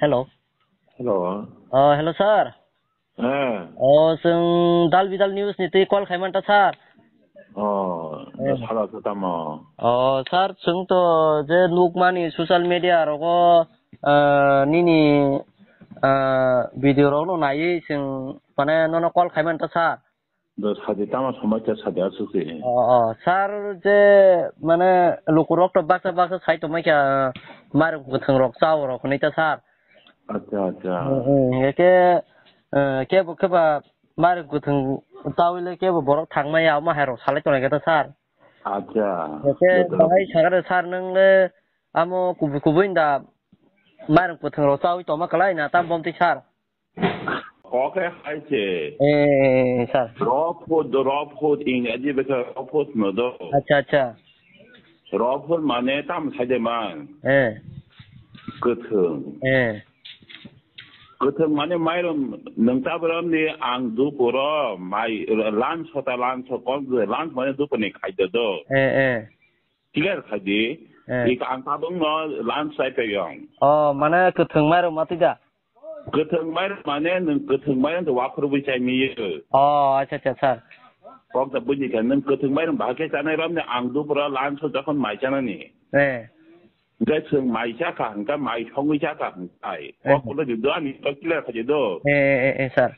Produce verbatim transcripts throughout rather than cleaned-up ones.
Hello. Hello. Oh, hello, sir. Eh. Oh, chwng Dal Bidal News ni twi call khaimanta, sir. Oh, eh, sala sa tamo? Oh, sir, chwng to je nukmani social media rogo, ah, nini, ah, video rokno naiwi chwng mane nono call khaimanta, sir. Do sadi tamo somai khe sadi aswk se. Oh, oh, sir, je mane lukurok to baksa baksa sai tongmai kha, mairung kwthwng rok chao rok hwnwi ta, sir. Acha, acha. Hmm, hmm, hingke, eh, kebo keba mairung kwthwng chawi le kebo borok thangmai ya, omo hai rok salai tongnai khe ta, sir. Acha. Hingke bahai sakare, sir, nwng le amo kubui kubui da mairung kwthwng rok chawi tongma kwlai na tam bomti, sir. Kok hai hai se. Eh, sir. Raw food, raw food, Engraji bwkha raw food no do. Acha, acha. Raw food mane tam sai de man. Eh. Kwthwng. Eh. Kwthwng mane mairum nwng ta bwrwm ni ang dupuro mai lunch hota lunch hokol lunch mane duponi khaida do. Eh, eh. Clear khaidi. Eh. Ika ang tabuk no lunch sai payong. Oh, mane kwthwng mairum matwi da? Kwthwng mairum mane nwng kwthwng mairum to wakhorwi chai miyo. Oh, acha, acha, sir. Kok da buji kha, nwng kwthwng mairum bahai khe chanai romni ang dupura lunch o jokhon mai chanani. Eh. Hingke chwng mai chakha, hingke mai songwi chakha, hingkai. Eh. Kok ulo di do ani to clear khaidi do. Eh, eh, eh, eh, sir.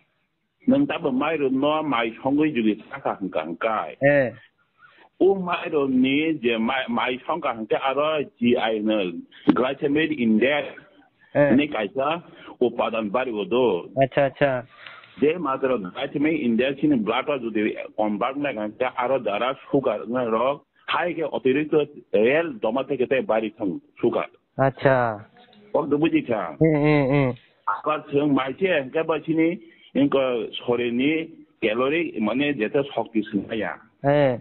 Nwng tabo mairum no mai songwi juli chakha hingka hingkai. Eh. O mairum ni je mai, mai songkha hingke aro G I no glycemic index eh, ni kaisa upadan bari o do. Acha, acha. Je matro glycemic index ni blood o jodi convert na hingke aro dara sugar na rok hai ke otirikto rel doma theke te bari thang sugar. Acha. Kok do buji kha. Eh, eh, eh. Abar chwng mai se hingke ba chini hingke sorini calorie mane jete shokti swngnaya. Eh.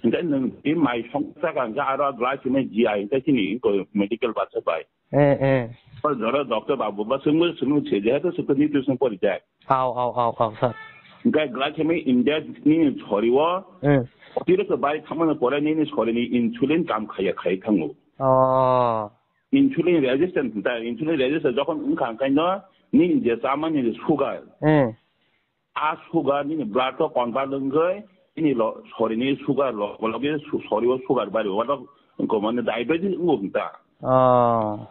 Hingke nwng tei mai song saka hingke aro glass hingke G I hingke chini hingke medical basa bai. Eh, eh. Aro jora doctor babu ba chwngbo chwngno se jehetu chwngno nutrition pori jak. Au, au, au, au, sir. Hingke glycemic index ni sorio, eh, tiro to bai thamano pore nini sorini insulin kam khaya khaya thango. Oh. Insulin resistant ta, insulin resistant jokhon wngkha hingke no nini je chamani je sugar. Eh. A sugar nini blood to convert wngwi nini lo, sorini sugar lo, logi su-, sorio sugar bari, wato wngkha mane diabetes wngo hingta. Oh.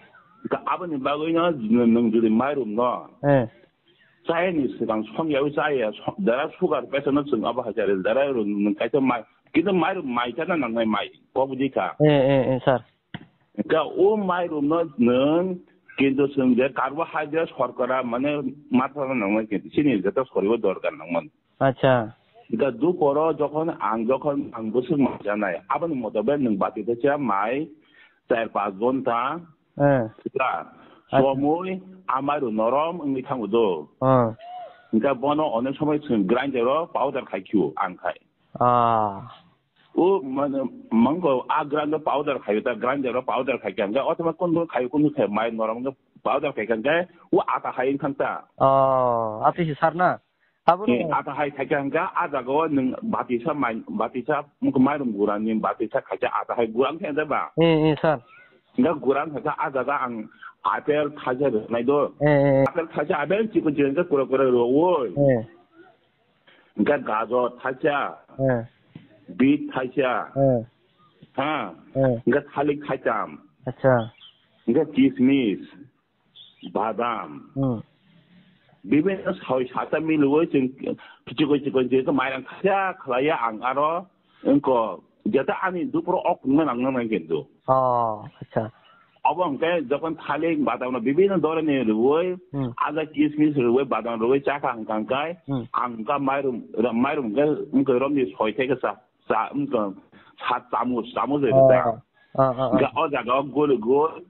Ka aboni bagwi no nwng jodi mairum no. Eh. Chayani swkang songyawi chaya, song-, dara sugar patient no chwng abo hai chari, dara rw nwng kaisa mai, kintu mai rw mai chana nangnai mai, kok budi kha. Eh, eh, eh, sir. Ka o mai rw no nwng, kintu chwng je carbohydrate shorkara mane matra no nangnai kintu chini jeta soribo dorkar nangmani. Acha. Ka duporo jokhon ang, jokhon ang bwswk mai chanai, aboni motobe nwng bati ta cha mai, char panch ghonta, eh, sika, acha, somoi amairu norom wngwi thango do. Ah. Hingke bono onek somoi chwng grinder o powder khai khio ang khai. Ah. O mane mango a grinder powder khaio ta, grinder o powder khai kha hingke othoma kun kun khai, kun khai mai norom wngkhe powder khai kha hingke o ata hai wng thang ta. Oh, ati si sar na? Abo eh, no ata hai khaikha hingkha, a jaga o nwng batisa mai, batisa mungkha mairum gurani batisa khaikha ata hai gurang khe da ba? Eh, eh, sir. Hingkha gurang khaikha a jaga ang apple thaisa rwnai do. Eh, eh, eh. Apple thaisa, apple chikon chikon khe kura kura rwui. Eh. Hingkha gajor thaisa. Eh. Beet thaisa. Eh. Ha. Eh. Hingkha thalik thaitam. Acha. Hingkha kismis. Badam. Hmm. Bibinno soi sata milwi chwng chikon chikon je mairang khaisa khlaiya ang aro wngko jeta ani dupro ok nang nang nang kintu. Oh, acha. Abo hwnkhe jokhon thalik badamno bibinno dorani rwui, hmm, aja kismis rwui badam rwui chakha hwnkha hwnkhe, hmm, ang wngkha mairum, mairum hwnkhe wngkha romni soi thai khe cha. Cha, wngkha, sat chamus, chamus hai rwkha. Ah, ah, ah, ah. Hingkha o jaga o gol gol,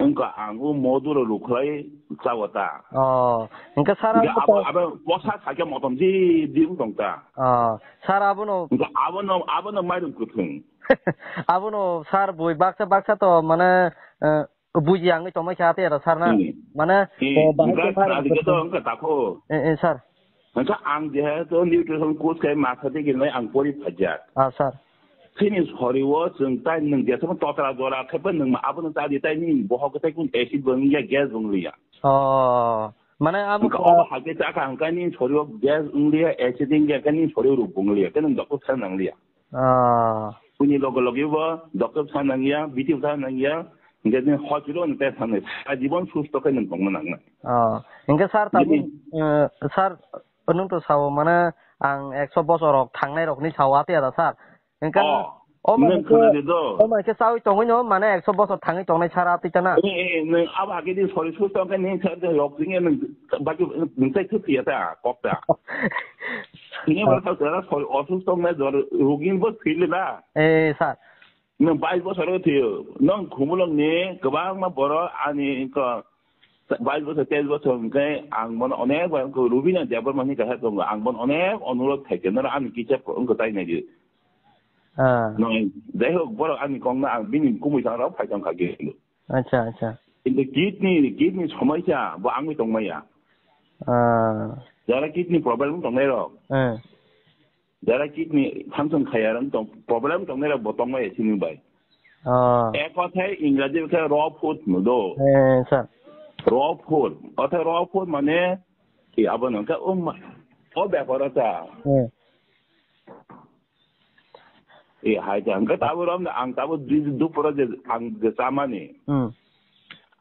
wngkha ang o moduro rukhlai chawa ta. Oh, hingkha sir hingkha abo abo, to abo posa sakhe motom ji di wng tong ta. Oh, sir abono hingkha abono, abono mairum kwthwng. Abono sir bui baksa baksa to mane, eh, buji ang tongmai kha te aro sir na. Hmm. Mane, hmm, eh, bahai hingkha khe sir mairum kwthwng. Hingkha tako. Eh, eh, sir. Hingkha ang jehetu nutrition course khai masa de gilnai ang pori phajak. Ah, sir. Chini sori o chwng tai nwng jesamo totra jora khai pa nwng ma abono ta di tai nini bohok tai kun acid bo wngya gas bo wngya. Oh, mane amo Hwnkhe obo hai khe chakha hwnkhe nini sorio gas wngliya, acid wngliya, hwnkhe nini sorio ruk bo wngliya, hwnkhe nwng doctor thang nangliya. Ah. Buini loge loge bo doctor thang nangya, B T O thang nangya, hwnkhe nini hospital ni tei thang nai, sara jibon susto khe nwng tongna nangnai. Ah. Hwnkhe sir, tabuk, Bini eh, sir, nwng to sao, mane ang ekso bosor rok thangnai rok ni sao atiya da sir. Hwnkhe Oh, o nwng manwi khe, khwnadi do. O manwi khe chawi tongwi no, mane ekso bosor thangwi tongnai sara twi tana. Eh, eh, nwng abo hakhe di sori susto khe nwng khe rok twi nwng baki nwng tai thwi ya ta, kok ta. Tini bar kha sara sori osusto wngnai jor rugin bo thwi le da. Eh, sir. Nwng bais bosor o thwiyo. Nwng Khumulwng ni kwbangma borok ani ko bais bosor, teis bosor hwnkhe ang bono onek bar ko Rubina Debbarma hwnwi kaisa tongo. Ang bono onek onurodh khaikhe, "Noro ani kisa wngkha tai naidi." Ah. Nwng, jai hok, borok ani kok no ang bini kumui sangrok phai tong kha khe. Acha, acha. Kintu kidney, kidney somosya bo angwi tongmaya. Ah. Jara kidney problem tongnai rok. Eh. Jara kidney function khaya rang tong, problem tongnai rok bo tongmaya sini bai. Ah. Ek kothai Ingraji khe raw food no do. Eh, sir. Raw food. Kothai raw food mane, e, abo nang ka um, o bepar ta. Eh. E, hai ta, hwnkhe tabuk rom, ang tabuk dui, dupro je, ang je chamani. Hmm.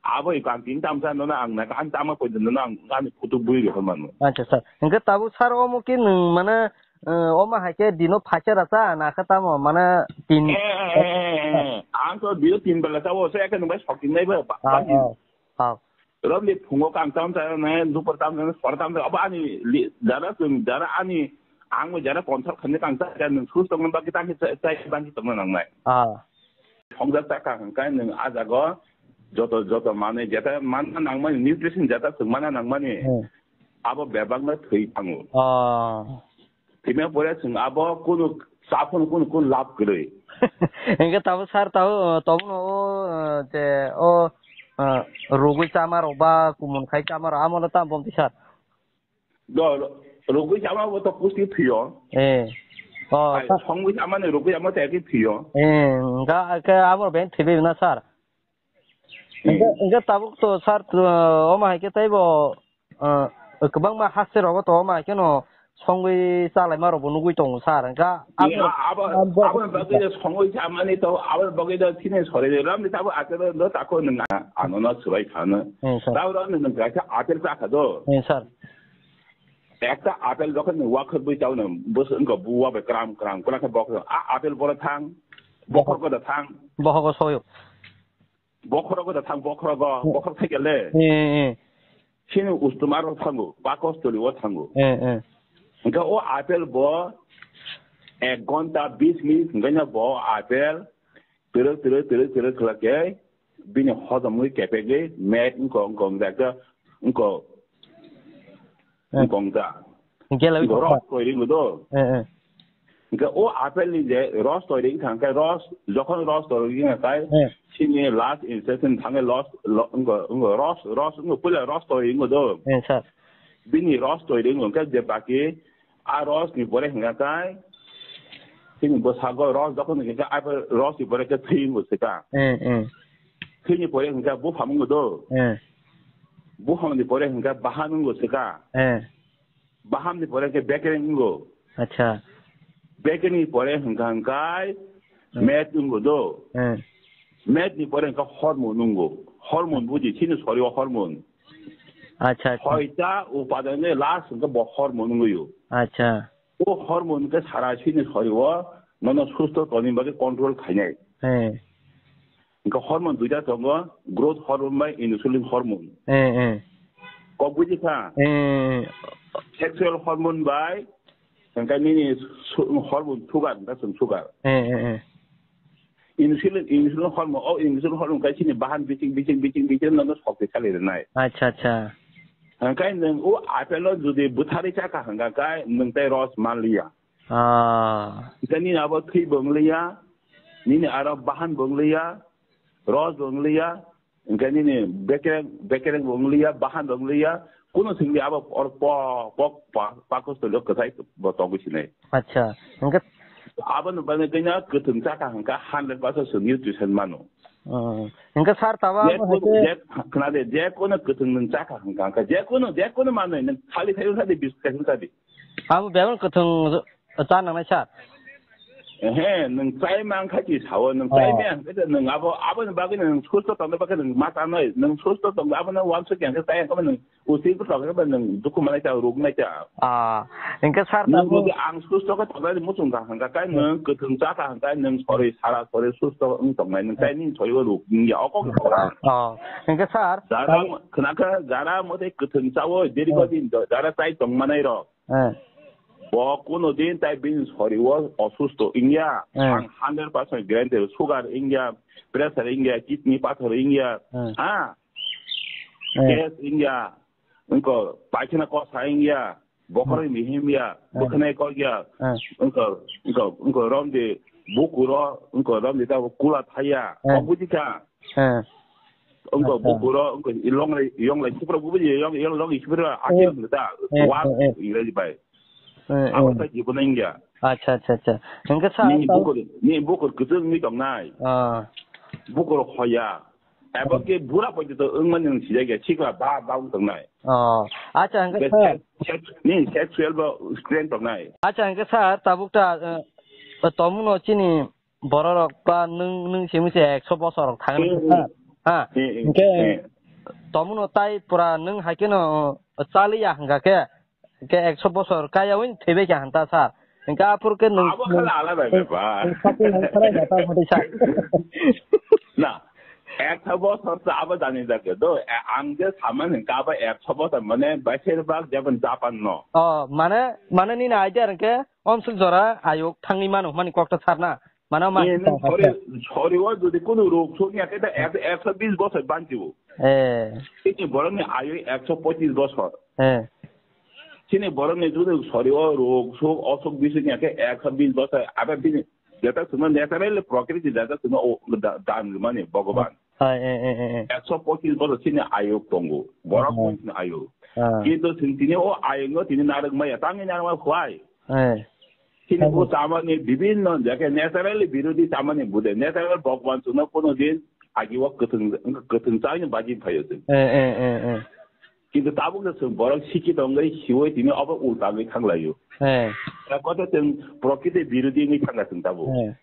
Abo i kang tin tam sa no na ang na, ang tama koi no na, ang ani photo bui ri manu. Acha, sir. Hwnkhe tabuk sir omo ki nwng mane, eh, omo hai khe dino phaisa rasa na khe tamo mane tin. Eh, eh, eh, eh, eh. Ang to dino tin bela sa o se ekhe nwng bai sok tin nai ba, ba, Ah, ba ni. Ah, ah. Romni phungo kang tam sa na, dupor tam sa, sor tam sa, abo ani li-, dara chwng, dara ani, ang bo dara control khamni kang sa, nwng sus tongna bagwi tang sa, sa, bang tongna nangnai. Ah. Songjak ta kang kang nwng ah jago, joto, joto manwi, jeta manna nangmani, nutrition jeta chwng manna nangmani, Hmm. abo bebak no thwi thango. Ah. Thwima pore chwng abo kunu, sa phano kunu, kunu lab kwrwi. Hwnkhe tabuk sir, tabuk, uh, tabukno o, uh, je, o, uh, rugwi chama rok ba kumun khai chama rok, amo no tamo bomti sir? Do, rugwi chama bo to pusti phiyo. Eh. Oh, Ai, sir. Songwi chama ni rugwi chama te ki phiyo. Eh, hwnkhe, hwnkhe amo ben thwibi na sir? Hmm. Hwnkhe, hwnkhe tabuk to sir, uh, omo hai khe teibo, uh, kwbangma haste rogo to omo hai kheno songwi chalaima rokbo nugwi tongo sir. Hwnkhe Iya, abo, abo, abo, abo bagwi songwi chamani to, abo bagwi to chini sori de ram de tabo atel do tako nang ano no surai khana. Hmm, sir. Tabo ram nang kaisa atel cha kha do. Hmm, sir. Ekta atel jokhon nang wakhot bui tabo nang bus engko buwa be kram kram kuna khe bok a atel bora thang. Bokhor ko da thang. Bokhor ko soyo. Bokhorogo da thang, bokhorogo, Hmm. bokhorok thai kele. Hmm, hmm, hmm. Chini ustumaro thango, pakos toli o thango. Hmm, hmm. Hingke o apple bo ek ghonta bis minute hingke no bo apple twerek, twerek, twerek, twerek khlake bini hojomwi kepegwi met wngkho, wngkho, wngkha khe wngkho. Eh. Wngkha wngkha. Hingke lawi Wngkha thokma. Rok koiri wngkho do. Eh, eh. Hingke o apple ni je ros koiri wngkha hingke ros, jokhon ros koiri wngkha kai, Eh. Sini last instruction thangke los, lo, wngkha, wngkha ros, ros, wngkha puila ros koiri wngkha do. Eh, sir. Bini ros koiri wngkha hingke je baki a ros ni pore hingkha kai, sini bwsago ros jokhon hingkha kai apple ros ni pore khe thwi wngkha sika. Eh, eh. Thwini pore hingkha buphang wngkha do. Eh. Buphang ni pore hingkha bahan wngkha sika. Eh. Bahan ni pore hingkha bekereng wngkha. Acha. Bekereng ni pore hingkha hingkha Hmm. met wngkha do. Hmm. Met ni pore hingkha hormone wngkha. Hormone buji sini sori o hormone. Acha, acha. Hoita upadan ni last hingkha bo hormone wngkha. Acha. O hormone hingkha sara sini sori o nono susto toni bagwi control khainai. Hmm. Hingke hormone duita tongo, growth hormone bai insulin hormone. Eh, eh. Kok buji kha? Eh, eh. Sexual hormone bai, hingke nini su-, hormone sugar, hingke chwng sugar. Eh, eh, eh. Insulin, insulin hormone, o insulin hormone kai sini bahan biching, biching, biching, biching, nono shokti sali rwnai. Acha, acha. Hingke nwng o apple o jodi bwtharwi chakha hingka kai, nwng tai ros manliya. Ah. Hingke nini abo thwi bo wngliya, nini aro bahan bo wngliya, ros bo wngliya, hingke nini bekereng, bekereng bo wngliya, bahan bo wngliya, kuno singli abo or po-, pok-, pa-, pakos tolio kwthai bo tongwi sinai. Acha, hingke Abo no bagwi kanya kwthwng chakha hingka hundred percent nutrition mano. Hmm. Hingke sir, taba je amo kunu, haike je, khna de, je kunu kwthwng nwng chakha hwnkha, hwnkha, je kunu, je kunu manwi nwng khali khai wngkha de, biskit khai wngkha de. Amo bebak kwthwng cha nangnai sir. Ehe, nwng chai mang kha chi sao, nwng chai Oh. maya hwnkhe de nwng abo, aboni bagwi nwng susto tongna bagwi nwng ma tanai, nwng susto tong, abono wansuk yang khe chai hwnkhe nwng Usi bwskango ba nwng dukhu manai ta, ruk nai ta. Ah, hingke sir, nwng tamo jodi ang susto khe tongnai muchung kha hwnkha, kai nwng kwthwng cha kha hwnkha, nwng sori sara sori susto wng tongnai, nwng tai nini sori o ruk wngya, o kok ni khorang. Oh, hingke sir, jara tamo khna kha, jara mode kwthwng chawo, diri Eh. Ko din do, jara chai tong manai rok. Eh. Bo kuno din tai bini sori o osusto wngya, Eh. Ang hundred percent guarantee, sugar wngya, pressure wngya, kidney pathor wngya, Eh. Ha? Eh. Gas wngya, wngkha paikhana kosa wngya, bokhorok Eh. Mihim ya, Eh. Bwkhwnai kok ya, Eh. Wngkha, wngkha, wngkha romdi bukuro, wngkha romdi ta kula thaya, Eh. Kok buji kha. Eh. Wngkha Acha. Bukuro, wngkha longlai, yonglai sipra buji, yong, yong, long sipra, Eh. Akil ta, Eh, wa, eh, eh. Ingraji bai. Eh, Abo eh. Ta jibo na wngya. Acha, acha, acha. Hingke sa, Ni sa- bukur, ni bukur kutung ni tongnai. Ah. Bukur hoya. Abo ke bura poito to wngmani nwng sijak ya, sikla ba, ba wng tongnai. Oh, acha, hingke Be sir. Set, set, ni set twelve bo strength tongnai. Acha, hingke sir, tabuk ta, eh, tomuno chini bororok ba nwng, nwng simi se ekso bosor thangni Hmm, hmm. Sir. Ha? Hmm, hmm, Hingke hmm. Tomuno tai pura nwng haikeno chaliya hingka khe, Hingke ekso bosor kaya win thwibai kha hanta sir. Hingke aphuru ke nwng, Abo nwng, khala alada nwng, bepar. Nwng sakni nwng sarai kha ta mati sir. Na, ekso bosor sa abo jani jagwe do. E, ang je saman hingke abo ekso bosor mane beshirbag jebon Japan no. Oh, mane, mane nini idea hingke omsuk jora ayuk thangwi mano hwnmani kokta sir na. Mane ma Ni, ni sir, sori, sir. Sori o jodi kunu rok suk ya khe ta ek, ekso bis bosor banchi o. Eh. Ini borok ni ayu ekso pochis bosor. Eh. Chini borok ni jodi sori o rok suk, osuk bising ya khe ekso bis bosor, abo bini jeta suno natural prokriti jeta suno o da-, dan mani Bhagwan. Hai, eh, eh, eh, eh. Ekso pochis bosor chini ayuk tongo. Borok Oh. Ni ayuk. Ah. Kintu sing tini o ayuk no tini narwk maya, tangwi narwk maya khwai. Eh. Chini Hai. Bo chamani bibinno jake naturally birodhi chamani bude. Natural Bhagwan suno kono din agi o kwthwng, kwthwng chaino baji phaio chwng. Eh, eh, eh, eh. Kintu tabuk no chwng borok sikhi tongwi siwi tini obo ulta wngwi thanglaio. Eh. Kotha chwng prokriti birodhi wngwi thangla chwng tabuk. Eh.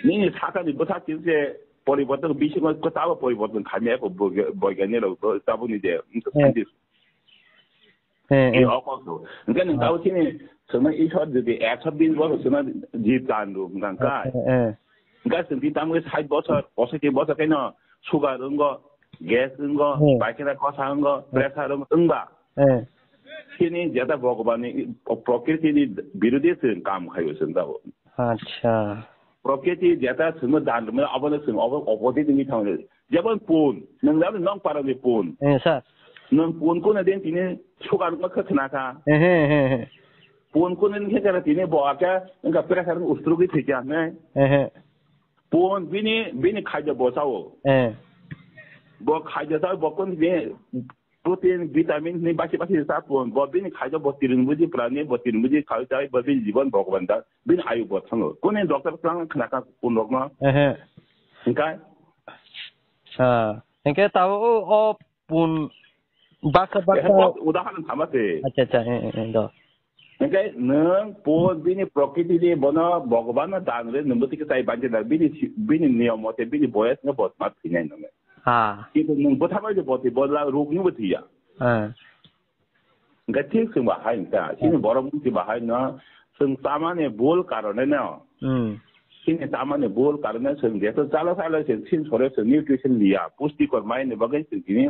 Nini sakani bwsak chwng se poriborton bisingo kwchabo poriborton khamya ko boiga-, boiganirok tabukni je Eh. Scientist. Eh, Ni eh. Okok do. Hingke nwng Ah. Tabuk chini chwngno Ishwar jodi ekso bis bosor chwngno jib dan do hwnkha khe. Eh, eh. Hingke chwng di tamo sait bosor, posoiti bosor khe no sugar wnggo, gas wnggo, Eh. Paikhana kosa wnggo, Eh. Pressure wnggo, wngba. Eh. Chini jeta Bhagwan ni prokriti ni birodhi chwng kam khaio chwng tabuk. Acha. Prokriti jeta chwngno dan rwmani abono chwng obo opposite wngwi thango. Jemon pun, nwng jani nong parani pun. Eh, sir. Nwng pun kuno din tini sugar wngma khe khna kha. Eh, eh, eh, eh. Pun kuno din khe kara tini bo akhe wngkha pressure ustrugwi thwikha hwnwi. Eh, eh. Pun bini, bini khaijo bo chao. Eh. Bo khaijo chao bo kun bini Protein, vitamin ni basi basi sa pun, bo bini khaijo bo tiring buji prani, bo tiring buji khaijo chai, bo bini jibon Bhagwan da, bini ayu bo thango. Kuni doctor klang khna ka pun rok no. Ehe. Hingkai? Ah, hingke tabo o, o pun baksa, ehe, baksa. Bo udaharan thama se. Acha, acha, eh, eh, eh, do. Hingke nwng pun bini prokriti di bono Bhagwan no dan re, nwng bwtwi khe chai banjak da, bini si-, bini niyom mote, bini boyes no bo ma thwinai nang. Ha. Kintu nwng bwtharbai de boti bodla ruk ni bwthiya. Ha. Hingke thik chwng bahai hingka. Chini borok mungsi bahai no chwng chamani bul karone no. Hmm. Chini chamani bul karone chwng jeto chalo chalo chwng chin sore chwng nutrition liya. Pusti kor mai ni bagwi chwng chini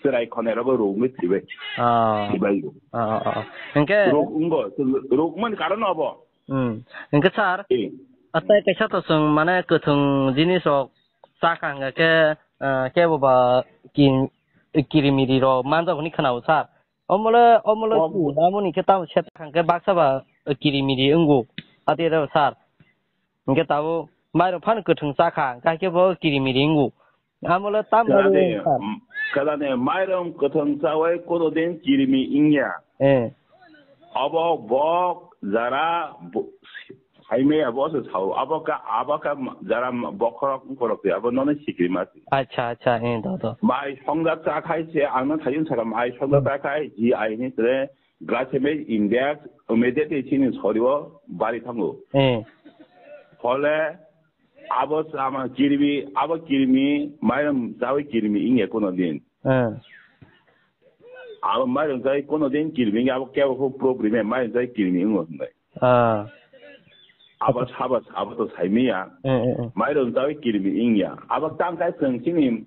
chwrai khone rogo ruk ni thibai. Ah. Thibai ruk. Ah, ah, ah. Hingke ruk ungo, ruk man karon obo. Hmm. Hingke sir, eh, atai kaisa to chwng mane kwthwng jinis rok chakha hingka khe, ah, kebo ba ki-, kirimiri rok manjak hwnwi khwnao sir. Omole, omole. Om- ki, amoni khe tamo set hingka khe baksa ba kirimiri wngo. Ati rw sir. Hingke tabo mairok phano kwthwng chakha, hingka khe bo kirimiri wngo. Amole tam Kada rw ne, sir. Kada ne, mairum kwthwng chawai kono din kirimi wngya. Eh. Obo bok jara bo-, Hai me abo se sao, abo ka, abo ka ma-, jara ma-, bokhorok, bokhorok se, abo nono sikri ma se. Acha, acha, eh, do, do. Mai songda ta khai se, ang no thayung saka mai songda Hmm. ta khai, ji ai ni tre, glassemate index, immediately chini sorio bari thango. Eh. Hole, abo sama kirimi, abo kirimi, mairum jawi kirimi inge kono din. Eh. Abo mairum jawi kono din kirimi inge, abo kebo ko problem, mairum jawi kirimi ingo hwnbai. Ah. Abo sabo, abo to saimiya. Eh, eh, eh. Mairum jawi kirimi ingya. Abo tang kai chwng chini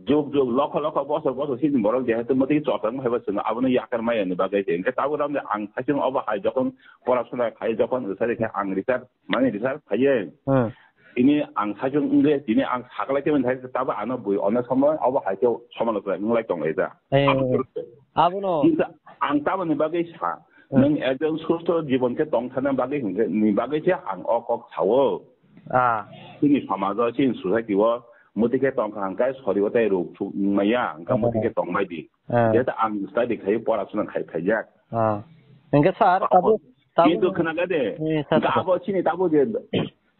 jug jug lokho lokho bosor bosor chini borok jehetu mati chorsa wng phaiba chwng abono yakar maya ni bagwi se. Hwnkhe tabuk ramde ang saichung obo hai jokhon porasona khai jokhon rwchari khai ang rwchar mani rwchar phaiye. Hmm. Tini ang saichung wngkhe tini ang saklai khe mani thai tabuk ano bui ono somo obo hai khe somalo kwlai wnglai tonglaijak. Eh, abono. Kintu ang taboni bagwi sa. Hmm. Nwng ekjon susto jibon khe tong thana bagwi hwnkhe, ni bagwi se ang o kok sao. Ah. Chini somajo, chini society o mwtwi khe tong kha hwnkhe sori o tei ruk suk maya, hwnkhe Ah. mwtwi khe tong bai di. Ah. Jehetu ang study khai, porasona khai phaijak. Ah. Hwnkhe sir, Abo-, tabuk, tabuk kintu khwnaga de, Eh, sir, hwnkhe sir. Abo chini tabuk je,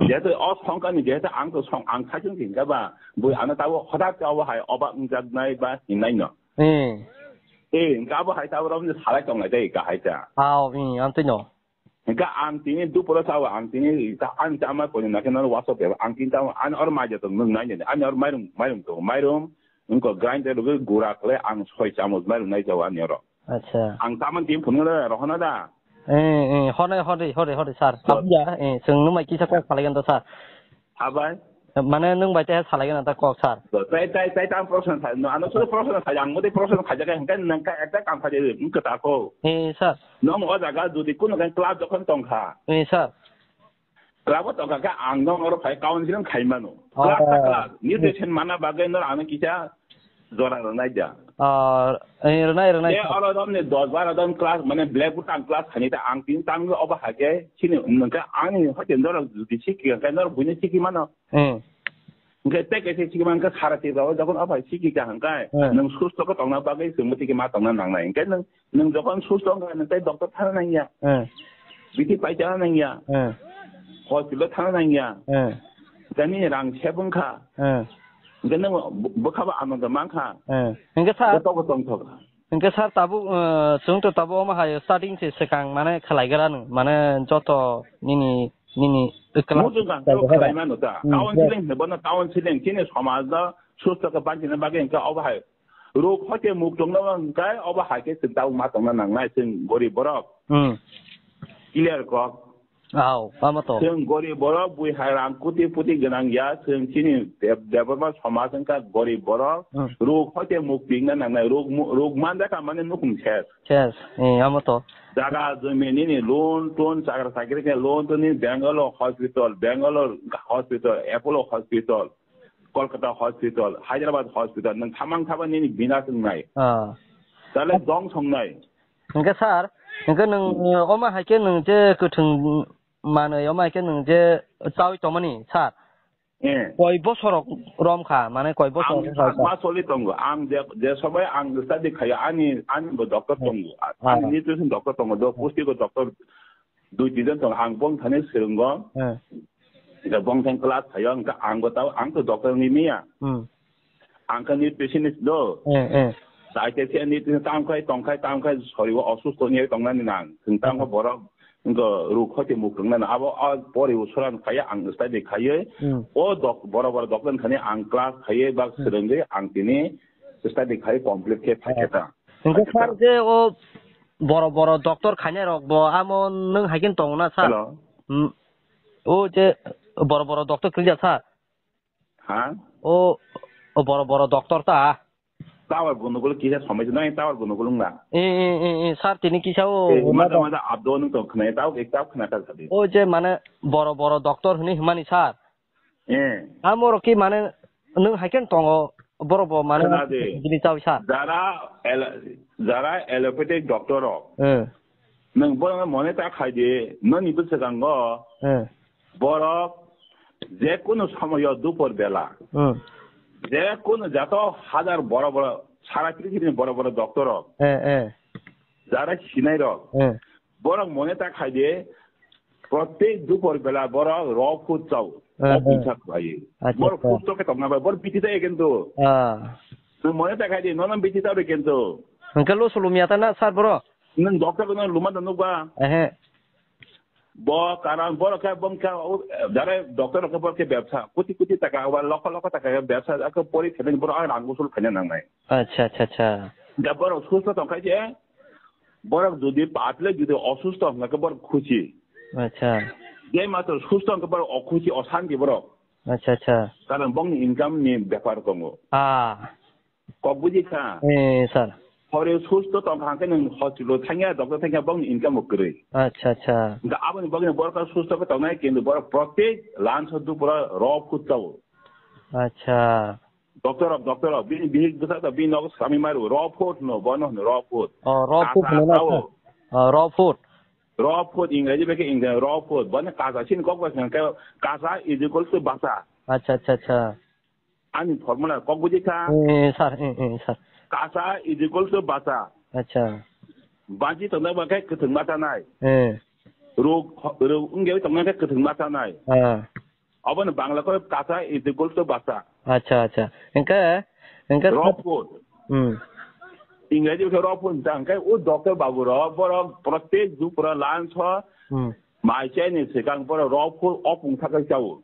jehetu o songkha ni, jehetu ang to song, ang khaisong khe hwnkhe ba, bui ano tabuk hothat khe obo hai oba wngjaknai ba hinai no. Eh. Eh, hwnkhe abo hai tabuk rok ni salai tonglai tei kahai ta. Ao, eh, amtwi no. Hwnkhe ang tini duporo sao, ang tini ta-, ani ta ama koni nakhe nang WhatsApp ya, ang tini ta ani or mai jato nung nai nai, ani or mairum, mairum to, mairum, wngko grinder rwgwi gura khlai ang soi chamus mairum nai jao ani oro. Acha. Ang tamani tini phunukna da, rohorna da. Eh, eh, hore, hore, hore, hore, sir. Hor. Abuya, eh, chwng nung mai kisa kok phalai ganda, sir. Abai? Mane nwng bai teha salai gana ta kok, sir. Tai, tai, tai, tang proshno sai. No, ano suru proshno sai, ang mode proshno khai jaga, hingkai nang ka ekta kam khai jaga, wng kata ko. Eh, sir. Nong o jaga jodi kuno kan club jokhon tongkha. Eh, sir. Club o tongkha khe ang nong oro phai counseling khai mano. Oh. Club ta club. Nutrition mana bagwi nor ano kisa jora rwnai da. Ah, eh, rwnai, rwnai, Te sir. Oro dom ni dos baro dom class, mane blackboard ang class hani ta ang tin tang obo hake, chini nang ka ani hote nor jodi sikhi, kan nor buine sikhi mano. Hmm. Hingke tei kaisa sikima hingke sara Tripura o jokhon o bai siki kaham kai, Hmm. nwng susto khe tongna bagwi chwng bwtwi khe ma tongna nangnai. Hingke nwng, nwng jokhon susto wngkha nwng tei doctor thana nangya. Hmm. Bithi paithana nangya. Hmm. Hospital thana nangya. Hmm. Tei nini rang sep wngkha. Hmm. Hingke nwng bw-, bwkha bo anando mankha. Hmm. Hingke sir, Joto bo tongthok. Hingke sir, tabuk, eh, chwng to tabuk omo hai starting se swkang mane khlai gra nw, mane joto nini, nini class Mujung kang khlai gra. Khlai mano ta. Hmm, Town yes. Seleng hwnwi bono town seleng chini somaj no susto khe banchina bagwi hingke obo hai. Ruk hoite muk tongno hingke obo hai khe chwng tabuk ma tongna nangnai chwng gorib borok. Hmm. Clear kok. Ao, tamo to. Chwng gorib borok, bui hai rang kuti puti gwnang ya, chwng chini Deb-, Debbarma somaj wngkha gorib borok, Hmm. Ruk hoite muk pingna nangnai, ruk mu-, ruk manja ka mane nukhung ses. Ses, eh, amo to. Jaga jumi nini loan ton, chakra chakri khe loan ton ni Bangalore hospital, Bangalore hospital, Apollo hospital, Kolkata hospital, Hyderabad hospital, nwng thamang thaba nini bina swngnai. Ah. Tale dong songnai. Hingke sir, hingke nwng, omo hai khe nwng je kwthwng manwi, omo hai khe nwng je chawi tongmani, sir? Eh. Koi bosor rok rom kha, mane koi bosor Ang rok sak kha? Ma soli tongo. Ang je, je sobai ang study khayo, ani, ani bo doctor tongo. Ah. Ani nutrition doctor tongo, do pusti ko doctor dui tin jon tongo. Ang bong thani swrwngo. Eh. Je bong thang class khayo, ang, ang bo tao, ang to doctor ni miya. Hmm. Ang kha nutritionist do. Eh, eh. Sai khe se nutrition tam khai, tong khai, tam khai, sori o osusto ni tong nani nang. Chwng tam kha borok, wngkha ruk khoti muk tong nani. Abo, o pori usuran khai, ang study khai. Hmm. O dok-, boro boro doklen khani ang class khai, bak Hmm. swrwngwi ang tini study khai complete khe phai khe ta. Hingke sir je o boro boro doctor khainai rok bo amo nwng hai khe tong na sir? Hello. Hmm. O je boro boro doctor krijak sir. Ha? O, o boro boro doctor ta. Tower gunugul kisa somai nai tower gunugul wngla. E, e, e, e, sir tini kisa o Eh, wngla mada da. Mada abdo nung tong khna tau ek tau khna ta sadi. O je mane boro boro doctor hwnwi hwnmani sir. Eh. Amoro ki mane nwng hai khe tongo boro bo mane Khna de. Bini chawi sir. Jara ele-, jara allopathic doctor rok. Eh. Nwng bono mone ta khai di, noni bwswkango Eh. borok je kunu somoyo dupor bela, Hmm. je kunu jato hajar boro boro, sara prithibi ni boro boro doctor rok, Eh, eh. jara sinai rok, Eh. borok mone ta khai di, Protek dupor bela borok raw food chao. Eh, eh. Pisa khlaiwi. Acha, acha. Borok food chao khe tongna bai, borok bithi chaya kintu. Ah. Nwng mone ta khai di, nono bithi chao de kintu. Hwnkhe lo sulum ya ta na, sir, borok? Nwng doctor no luma da nukba? Ehe. Bo karon borok khe bong khe, o, jare doctor rok khe borok khe bebsa. Kuti kuti taka, wa lokho lokho taka bebsa, akhe pori khene borok ang rang usul khaina nangnai. Acha, acha, acha. Da borok susto tongkha je, borok jodi patle jodi osusto hwnkha khe borok khusi. Acha. Je matro susto hwnkha borok okhusi, osanti borok. Acha, acha. Karon bongni income ni bepar tongo. Ah. Kok buji kha? Eh, sir. Hore susto tongkha hwnkhe nwng hospital thangya, doctor thangya, bongni income bo kwrwi. Acha, acha. Hwnkhe aboni bagwino borok susto khe tongnai, kintu borok protek lunch o dupora raw food chao. Acha. Doctor rok, doctor rok, bini bihik bwsa to bini nogo swkangwi mairu, raw food hwno, bono hwno raw food. Oh, raw food hwno na, sir? Oh, raw food. Raw food, Engraji bai khe Engra-, raw food, bono kacha sini kok bai khe kacha is equal to bacha. Acha, acha, acha. Ani formula kok buji kha? Eh, eh, sir, eh, eh, sir. Kacha is equal to bacha. Acha. Banchi tongnai ba khe kwthwng ma chanai. Eh. Ruk, ruk wngya tongnai khe kwthwng ma chanai. Ah. Obono Bangla khe kacha is equal to bacha. Acha, acha. Hwnkhe, hwnkhe raw food. Hmm. Engraji khe raw food ta, hwnkhe o doctor babu rok, borok protek dupra lunch o, hmm, mai chaini swkang borok raw food opung sakai chao.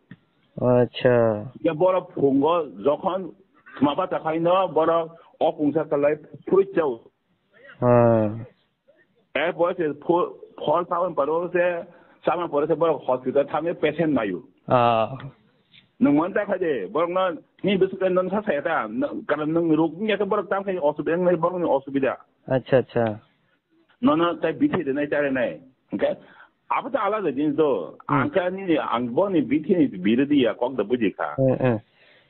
Acha. Hwnkhe borok phungo jokhon thwma bata khaino borok opung sakalai fruit chao. Ah. Erpore se pho-, phol chaban paro se, chaban pore se borok hospital thangwi patient naio. Ah. Nwng manta kha de, borok no, ni bisuk no sa saya ta, no, karon nwng ruk ni ya borok tam khai osubida, nwng borok ni osubida. Acha, acha. Nono tai bithi de nai tare nai. Hwnkhe, abo to alada jinis do. Hmm. Ang khe nini, ang boni bithi ni birodi ya kok da buji kha. Eh, eh.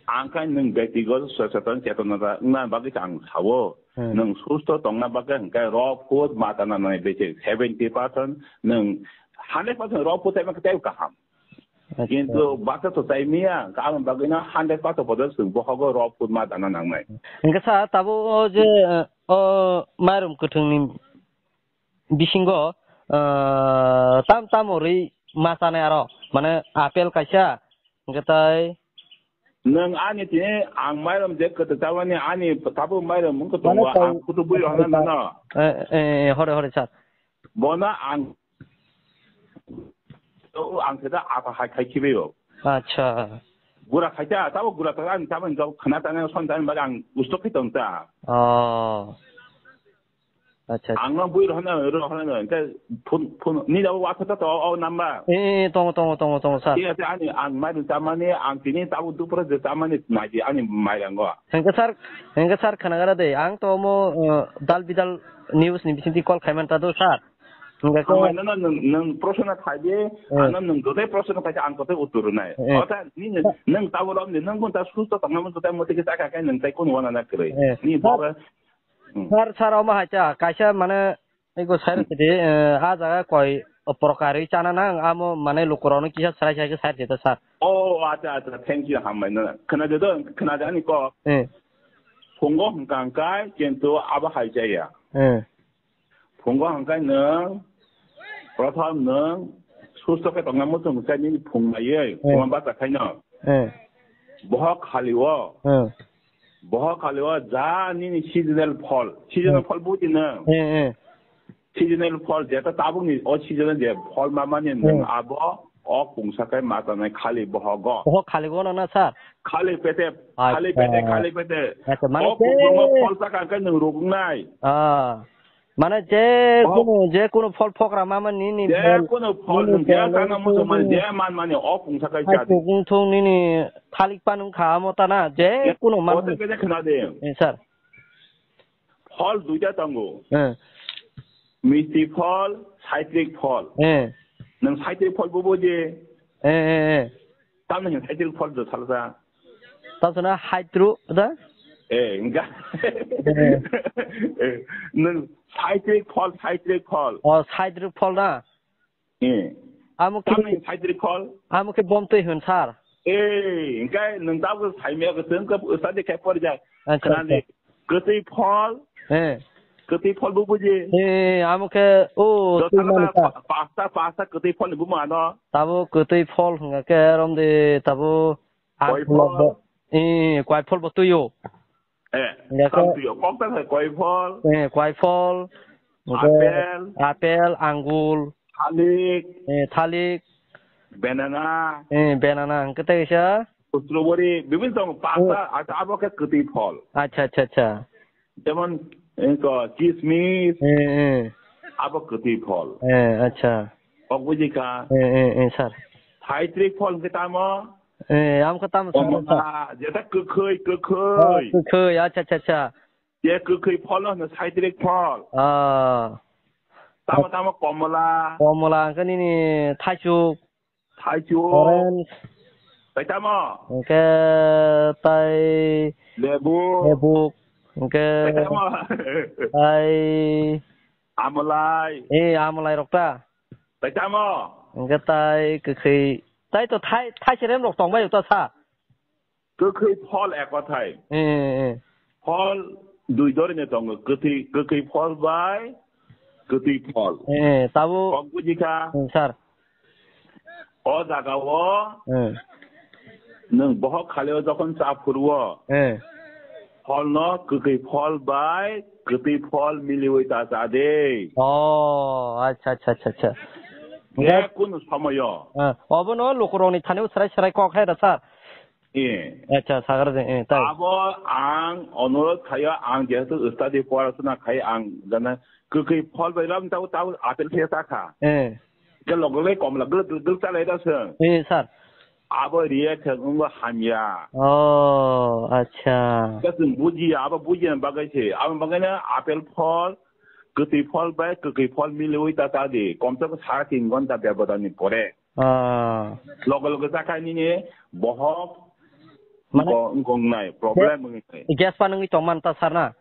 Ang khe nwng bektigoto soseton chetona da wngna bagwi se ang sao. Hmm. Nwng susto tongna bagwi hwnkhe raw food ma tana nai bese seventy percent nwng hundred percent raw food taiba khe tei kaham. Acha. Kintu bata to tai miya, ka ang bagwi na hundred percent bodo swng bohogo raw food ma tana nangnai. Hwnkhe sa tabuk o je, o mairum kwthwng ni bisingo, ah, tam tam rwi ma chanai aro, mane apple kaisa, hwnkhe tai. Nwng ani tini ang mairum je kwtwk tabani ani tabuk mairum wngkha tongo, mane ang kutu bui rohorna nono. Eh, eh, eh, hore, hore, sir. Bono ang, o, ang khe da apa hai khai khibaio. Acha. Gura khaita, tabuk gura ta ani tabani jok khna ta nang son ta ani bagwi ang ustok khai tong ta. Oh. Acha, acha. Ang no bui rohorna, rohorna, hwnkhe phone, phone, ni jabo WhatsApp ta to, o number. Eh, eh, tongo, tongo, tongo, tongo, sir. Thik ase, ani, ang mai rw chamani, ang tini tabuk dupra je chamani, naidi, ani mai rango. Hwnkhe sir, hwnkhe sir, khwnagra de, ang to omo, eh, dal bidal news ni bisingtwi call khaimanta do, sir. Hwnkhe ang mai nono nwng, nwng proshno khai de, eh, ano nwng jotai proshno khai de, ang jotai uttor rwnai. Eh. Ota, nini, nwng tabuk romdi, nwng bo ta susto tongma, jotai motiki chakha khai nwng tai kunu wana na kwrwi. Eh. Ni sir, boga, Hmm. Sir, sir, omo hai cha, kaisa mane, ego sir sidi, eh, a jaga koi prokarwi chana nang, amo mane lukurokno kisa srai sai khe sir sidi, sir. Oh, acha, acha, thank you, hambai no. Khna de do, khna de ani kok. Eh. Phungo hwnkha hwnkhe, kintu abo hai chaya. Eh. Phungo hwnkhe nwng, prothom nwng, susto khe tongna muchung khe nini phung naiwi, eh, phungo bata khaino. Eh. Bohok khali o. Eh. Bohok khali o ja nini seasonal phol. Seasonal, hmm, phol buji nwng. Eh, eh. Seasonal phol jeta tabukni o seasonal je phol mamani nwng, hmm, abo o pungsa khe ma tanai khali bohogo. Bohok khali o no na, sir? Khali pete, acha, khali pete, khali pete. Acha, mane o kubungo je phol saka khe nwng ruknai. Ah. Mane je, oh, kunu, je kunu phol phokra mamani nini je phol, kunu phol nini nwng je phol chana muchung mani je man mani o pungsa khe hai jadi. Wngthung nini thalik panung kha amo tana je, je kunu man. Kothai khe je khna de. Eh, sir. Phol duita tongo. Eh. Misti phol, saitrik phol. Eh. Nwng saitrik phol bo buji? Eh, eh, eh. Tamni hwn saitrik phol do salsa. Tamsana haitru da? Eh, hwnkha. Eh. Eh, nwng saitrik phol, saitrik phol. Oh, saitrik phol na? Eh. Amo khe, tamni saitrik phol? Amo khe bomtwi hwn, sir. Eh, hwnkhe nwng tabuk saimaya khe chwng khe study khai porjak. Acha, khna di, acha. Kwtwi phol. Eh. Kwtwi phol bo buji. Eh, amo khe, o, Jotha twi mani kha. Pa-, pasta, pasta kwtwi phol ni buma no. Tabo kwtwi phol hwnga khe romdi tabo Koi ang phol? Bo, eh, kwai phol bo twi o. Eh, hwnga khe sam twi o. Kok ta khai koi phol? Eh, kwai phol. Hwnga khe apple. Apple, angul. Thalik. Eh, thalik. Banana. Eh, banana hwnga khe tei kaisa. Strawberry, bibin tong pasta, oh. Ata abo khe kwtwi phol. Acha, acha, acha. Jemon, eh, ko, kismis, eh, eh. Abo kwtwi phol. Eh, acha. Kok buji kha? Eh, eh, eh, sir. Thaitrik phol hwnkhe tamo? Eh, amo khe tamo, sir? Komla, jeta kwkhwi, kwkhwi. Ah, kwkhwi, acha, acha, acha. Je kwkhwi phol no hwno thaitrik phol. Ah. Tamo, tamo komla. Komla hwnkhe nini thaisuk. Thaichu. Orange. Tai tamo? Hwnkhe tai lebu. Lebu. Hwnkhe tai tamo? Tai amalai. Eh, amalai rok ta? Tai tamo? Hwnkhe tai kwkhwi. Tai to thai, thai serem rok tongbai ta sa? Kwkhwi phol ek kothai. Eh, eh, eh. Phol dui dhoroner tongo, kwthwi, kwkhwi phol bai kwtwi phol. Eh, eh, tabo. Kok buji kha? Eh, sir. O jaga o, eh, nwng bohok khali o jokhon cha phuru o, eh, phol no kwkhwi phol bai kwtwi phol miliwi ta cha de. Oh, acha, acha, acha, acha. Je kunu somoyo. Eh, obono lukurokni thani o serai serai kok hai da, sir. Eh. Acha, sagar de, eh, tai. Abo ang onurodh khayo, ang jehetu study porasona khai, ang jana kwkhwi phol bai lam tau, tau apple khe ta kha. Eh. Ke logo le komla gl gl gl chalai da se. Eh, sir. Abo riya khe wngbo hamya. Oh, acha. Ke chwng bujiya, abo bujiya bagwi se. Abo bagwi na apple phol, kwtwi phol bai kwkhwi phol miliwi ta ta di. Kom se kom sara tin ghonta bebodani pore. Ah. Loge loge ta khai nini bohok mane wngko, wngko wngnai, problem wngwi nai. Gas pa nungwi tongman ta sir na?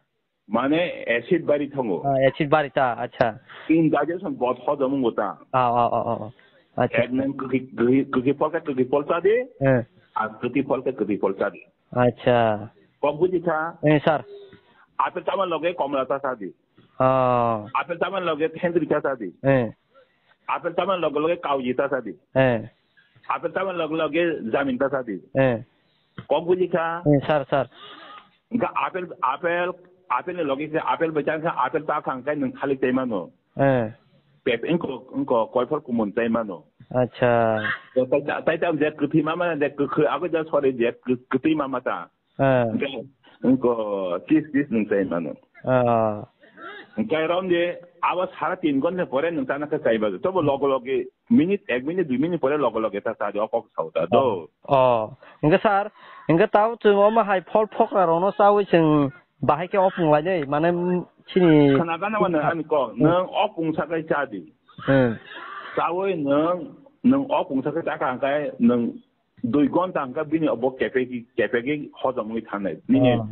Mane acid bari thango. Ah, acid bari ta, acha. Indigestion bot hojom wngbo ta. Ah, ah, ah, ah, ah. Acha. Ek nang kwkhi, kwkhi, kwkhi phol khe kwkhi phol cha di. Eh. Ar kwtwi phol khe kwtwi phol cha di. Acha. Kok buji kha? Eh, sir. Apple tamo loge komla ta cha di. Oh. Apple tamo loge thendri ta cha di. Eh. Apple tamo loge loge kauji ta cha di. Eh. Apple tamo loge loge jamin ta cha di. Eh. Kok buji kha? Eh, sir, sir. Ga apple, apple, apple ni loge khe apple bai cha kha, apple ta kha khe nwng thalik tai mano. Eh. Pep, wngko, wngko, koiphor kumun tai mano. Acha. Tai, tai, tai, tai, je kwthwi mama, je kwkhwi, abo je sori, je kwthwi mama ta. Eh. Wngko, kis, kis nwng tai mano. Ah. Wngkai rom je, abo sara tin ghonta pore nwng tana khe chai bajo. Tobo logo loge, minute, ek minute, dui minute pore logo loge ta, ta, o kok sao ta, do. Oh. Wngkha sir, wngkha tao chwng omo hai phol phokra rokno chawi chwng Bahai khe opung lai de, mane, mm, chini. Khna gana mano ani kok, nwng opung sakai cha di. Hmm. Chawi nwng, nwng opung sakai cha kha hwnkhe nwng dui gonta hwnkhe bini obo kepeki, kepeki hojomwi thangnai. Nini. Ah.